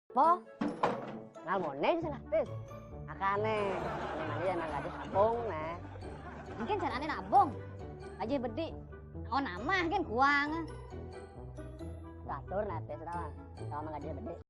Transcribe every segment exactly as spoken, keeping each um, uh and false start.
Po? Ngalmone salah, Tis. Makane, ini mani ya nang gaji sabung, nah. Mungkin carane nabung. Gaji bedik. Oh, namah kan kuang. Atur, nah, Tis, tau. Tau nang gaji bedik.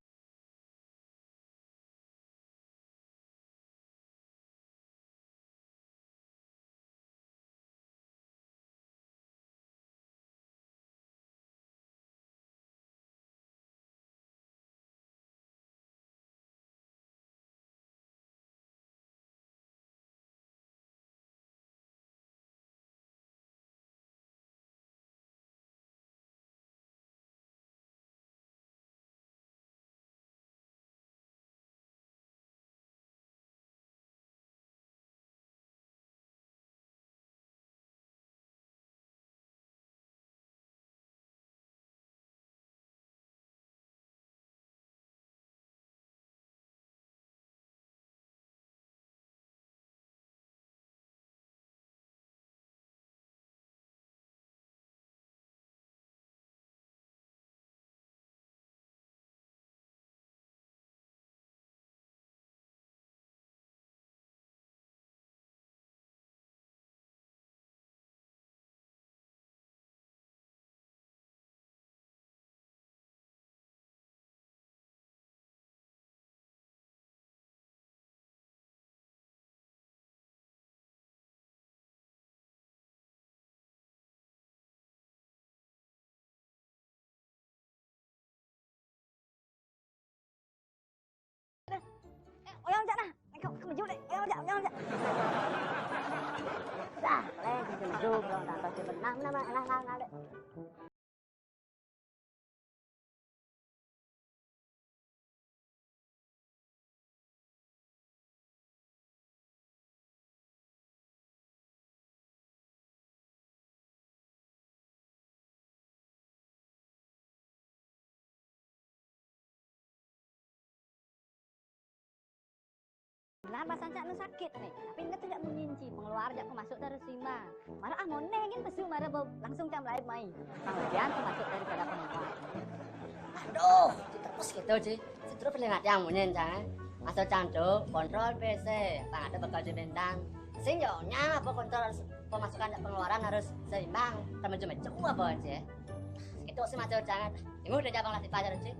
Eh, oyang jak nah. Kau, kau maju deh. Oyang jak, oyang jak. Dah, leh, kita maju, kalau tak pasti menang nama, alah, alah, alah, deh. Nah, pas ancak nu sakit nih, tapi ingat tidak menginci pengeluar jak pemasuk dari sima. Marah ah moneh kan pesu marah bau langsung cam lain mai. Kemudian pemasuk daripada pengeluar. Aduh, terus gitu, Ci. Terus paling ada yang munyin, Cang. Masuk Cang tuh, kontrol P C, Bang ada bakal di bentang. Sing yo, nyam apa kontrol pemasukan dan pengeluaran harus seimbang, temen cuma cukup apa, Ci? Itu sih masuk, Cang. Tengok udah jabang latih pelajaran, Ci.